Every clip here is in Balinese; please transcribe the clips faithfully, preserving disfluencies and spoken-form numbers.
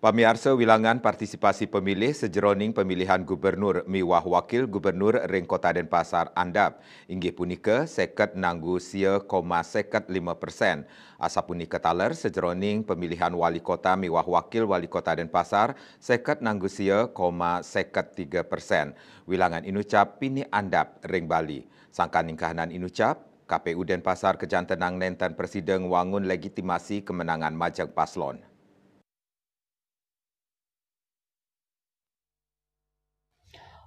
Pamiarsa, wilangan partisipasi pemilih sejeroning pemilihan gubernur miwah wakil gubernur ring Kota Denpasar andap, inggih punika seket nanggu sia koma seket lima persen. Asapunika taler sejeroning pemilihan wali kota miwah wakil wali kota Denpasar seket nanggu sia koma seket tiga persen. Wilangan inucap pinih andap ring Bali. Sangkaning kahanan inucap, K P U Denpasar kajantenang nenten prasida ngwangun legitimasi kemenangan majeng paslon.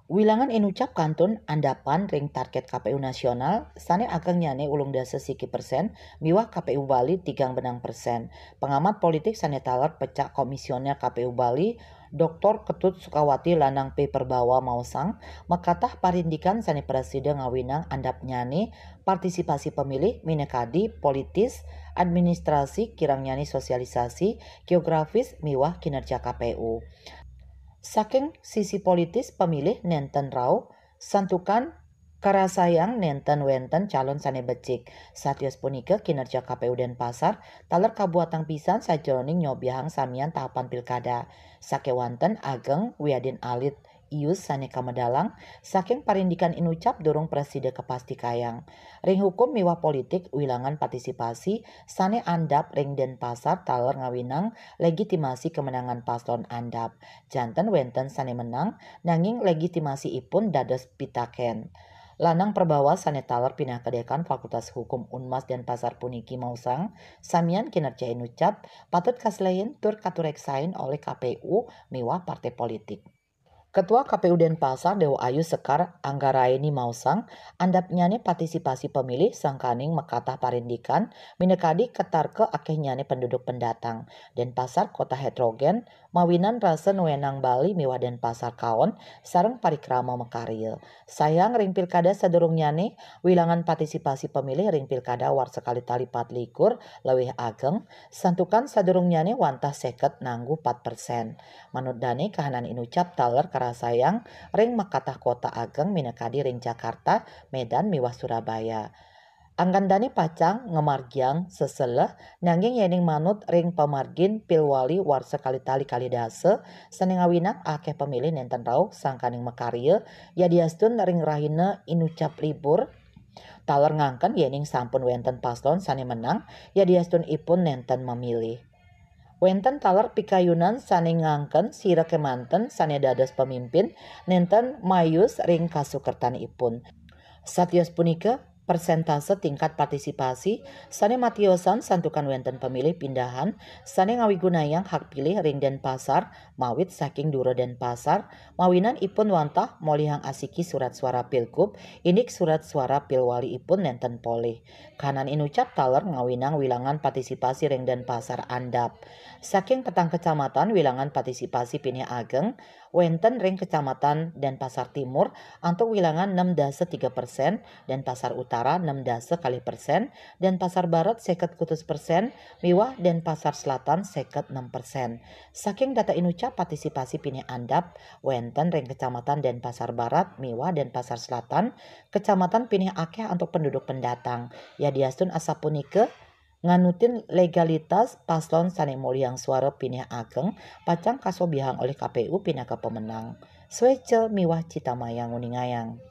Wilangan inucap kantun andapan ring target K P U nasional, sane agengnyane ulung dasa siki persen, miwah K P U Bali tigang benang persen. Pengamat politik sane taler pecak Komisioner K P U Bali, Doktor Ketut Sukawati Lanang P Perbawa maosang, makatah parindikan sane prasida ngawinang andapnyane partisipasi pemilih minakadi politis, administrasi, kirangnyane sosialisasi, geografis, miwah kinerja K P U. Saking sisi politis, pemilih nenten rauh, santukan karasayang nenten wenten calon sane becik. Satios punika, kinerja K P U Denpasar taler kabuatang pisan sajeroning nyobiahang samian tahapan pilkada. Sakewanten ageng wiadin alit ius sane kamedalang saking parindikan inucap durung prasida kapastikayang. Ring hukum miwah politik, wilangan partisipasi sane andap ring Denpasar taler ngawinang legitimasi kemenangan paslon andap. Janten wenten sane menang, nanging legitimasi ipun dados pitaken. Lanang Perbawa sane taler pinaka dekan Fakultas Hukum Unmas Denpasar puniki maosang, samian kinerja inucap patut kaselehin tur katureksain olih K P U miwah partai politik. Ketua K P U Denpasar Dewa Ayu Sekar Anggaraini maosang, andapnyane partisipasi pemilih sangkaning makatah parindikan minakadi ketarka akehnyane penduduk pendatang. Denpasar kota heterogen, mawinan rasa nuenang Bali miwah Denpasar kaon sareng parikrama makarya. Sayang ring pilkada sadurungnyane, wilangan partisipasi pemilih ring pilkada warsa kalih tali patlikur lewih ageng, santukan sadurungnyane wantah seket nanggu pat persen. Manut dane, kahanan inucap taler karasayang ring makatah kota ageng minakadi ring Jakarta, Medan, miwah Surabaya. Anggan dane pacang ngamargiang seseleh, nanging yening manut ring pamargin pilwali warsa kalih tali kalih dasa, sane ngawinang akeh pemilih nenten rauh sangkaning makarya, yadiastun ring rahina inucap libur, taler ngangken yening sampun wenten paslon sane menang, yadiastun ipun nenten mamilih. Wenten taler pikayunan sane ngangken sira kemanten sane dados pamimpin nenten mayus ring kasukertanipun. Satios punika, persentase tingkat partisipasi sane matiosan santukan wenten pemilih pindahan sane ngawigunayang hak pilih ring Denpasar mawit saking dura Denpasar, mawinan ipun wantah molihang asiki surat suara pilgub, indik surat suara pilwali ipun nenten polih. Kahanan inucap taler ngawinang wilangan partisipasi ring Denpasar andap. Saking petang kecamatan, wilangan partisipasi pinih ageng, wenten ring Kecamatan Denpasar Timur antuk wilangan nem dasa tiga persen, Denpasar Utara nem dasa kalih persen, Denpasar Barat seket kutus persen, miwah Denpasar Selatan seket nem persen. Saking data inucap partisipasi pinih andap, wenten ring Kecamatan Denpasar Barat miwah Denpasar Selatan, kecamatan pinih akeh antuk penduduk pendatang. Yadiastun asapunika, nganutin legalitas paslon sane molihang suara pinih ageng pacang kasobiahang olih K P U pinaka pemenang. Sweca miwah Cita Maya nguningayang.